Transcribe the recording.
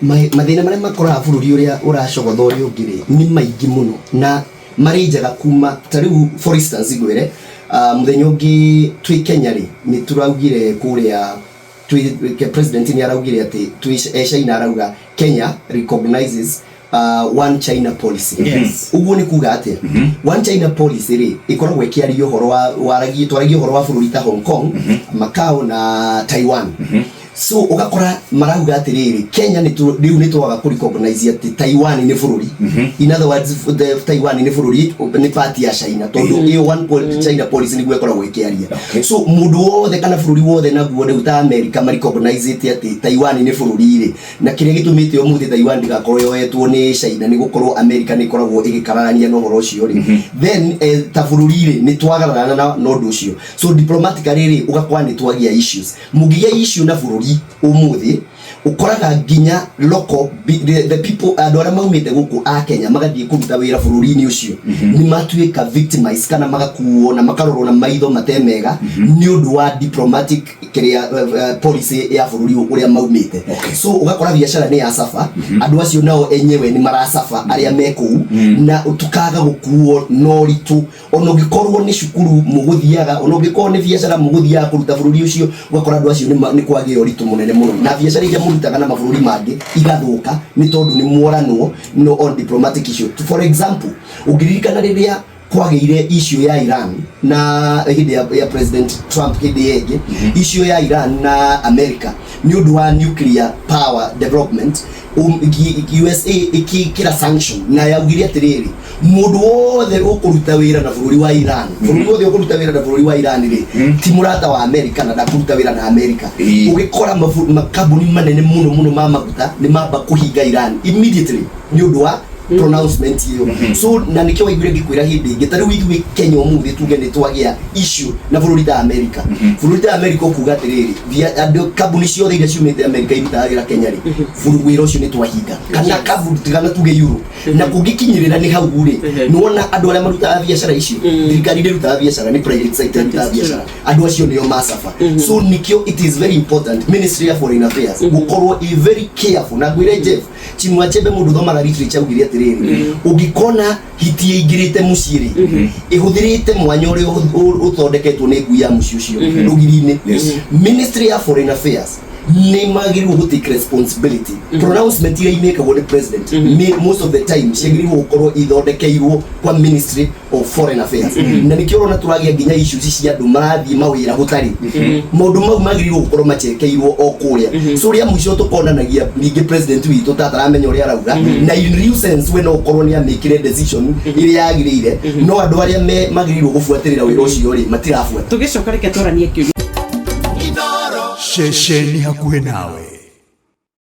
Mathĩna marĩa makoraga bũrũri ũrĩa ũracogotha ũrĩa ũngĩ rĩ, nĩ maingĩ mũno na marĩ njaga kuma ta rĩu, for instance, ngwĩre, mũthenya ũngĩ twĩ Kenya rĩ, nĩ tũraugire kũrĩa twĩ president nĩ araugire atĩ twĩ e China, arauga Kenya recognizes One China policy. Ũguo nĩ kuga atĩa? One China policy rĩ, ĩkoragwo ĩkĩaria ũhoro wa waragie twaragia ũhoro wa bũrũri ta Hong Kong, Macau na Taiwan. So ũgakora marauga atĩrĩrĩ, Kenya nĩ rĩu nĩ twaga kũ recognize atĩ Taiwan nĩ bũrũri. In other words, the Taiwan nĩ bũrũri, nĩ part ya China, tondũ ĩyo One China policy nĩguo ĩkoragwo ĩkĩaria. So mũndũ wothe kana bũrũri wothe naguo rĩu ta America ma recognize atĩ Taiwan nĩ bũrũri rĩ, na kĩrĩa gĩtũmĩte ũmũthĩ Taiwan ndĩgakorwo yoetwo nĩ China nĩ gũkorwo America nĩ ĩkoragwo ĩgĩkararania na ũhoro ũcio rĩ, then ta bũrũri rĩ, nĩ twagararana na ũndũ ũcio. So diplomatically rĩ, ũgakora nĩ twagĩa issues. Mũngĩgĩa issue na bũrũri ũmũthĩ, ũkoraga nginya local the people, andũ arĩa maumĩte gũkũ a Kenya magathiĩ kũruta wĩra bũrũri-inĩ ũcio, nĩ matuĩka victimized kana magakuo na makarorwo na maitho mate mega nĩ ũndũ wa diplomatic kĩrĩa policy ya bũrũri ũrĩa maumĩte. So ũgakora biacara nĩ ya suffer, andũ acio nao enyewe nĩ marasuffer arĩa me kũu, na tukaga gũkuo na ũritũ. Ona ũngĩkorwo nĩ cukuru mũgũthiaga, ona ũngĩkorwo nĩ biacara mũgũthiaga kũruta bũrũri ũcio, ũgakora andũ acio nĩ kwagĩa ũritũ mũnene mũno, na biacara iria mũrutaga na mabũrũri mangĩ igathũka nĩ tondũ nĩ mworanwo no on diplomatic issue. For example, ũngĩririkana rĩrĩa kwagĩire issue ya Iran na hĩndĩ ya President Trump, hĩndĩ ĩngĩ issue ya Iran na America nĩ ũndũ wa nuclear power development, USA ĩkĩkĩra sanction na yaugire atĩrĩrĩ, mũndũ wothe ũkũruta wĩra na bũrũri wa Iran, bũrũri wothe ũkũruta wĩra na bũrũri wa Iran rĩ, ti mũrata wa America na ndakũruta wĩra na America. Ũgĩkora makambuni manene mũno mũno ma maguta nĩ mamba kũhinga Iran immediately nĩ ũndũ wa pronouncement ĩyo. So na nĩkĩo waiguire ngĩkwĩra hĩndĩ ĩngĩ, ta rĩu ithuĩ Kenya ũmũthĩ tuge nĩ twagĩa issue na bũrũri ta America, bũrũri ta America ũkuga atĩrĩrĩ, andũ kambuni ciothe iria ciumĩte America irutaga wĩra Kenya rĩ, wĩra ũcio nĩ twahinga, kana kambuni kana tuge Europe, na kũngĩkinyĩrĩra nĩ hau rĩ, nĩwona andũ arĩa marutaga biacara icio, thirikari ndĩrutaga biacara, nĩ private sector ĩrutaga biacara, andũ acio nĩo masuffer. So nikĩo it is very important Ministry ya Foreign Affairs gũkorwo ĩ very careful. Na ngwĩre Jeff, Chinua Achebe, mũndũ ũthomaga literature, augire atĩrĩrĩ, ũngĩkona hiti ĩingĩrĩte mũciĩ rĩ, ĩhũthĩrĩte mwanya ũrĩa ũthondeketwo nĩ ngui ya mũciĩ ũcio rũgiri-inĩ. Ministry ya Foreign Affairs nĩ magĩrĩirwo gũ take responsibility. Pronouncement iria imĩkagwo nĩ president, most of the time ciagĩrĩirwo gũkorwo ithondekeirwo kwa Ministry of Foreign Affairs, na nĩkĩo ũrona tũragĩa nginya issues cia andũ marathiĩ mawĩra gũtarĩ. Maũndũ mau magĩrĩirwo gũkorwo macekeirwo o kũrĩa. So rĩa mũico tũkonanagia ningĩ president witũ ta ataramenya ũrĩa arauga, na in real sense we no ũkorwo nĩ amĩkire decision ĩrĩa yagĩrĩire, no andũ arĩa me magĩrĩirwo gũbuatĩrĩra wĩra ũcio rĩ, matirabuata. Tũgĩcoka reke twaranie kĩũria. Ceceni hakuhĩ nawe.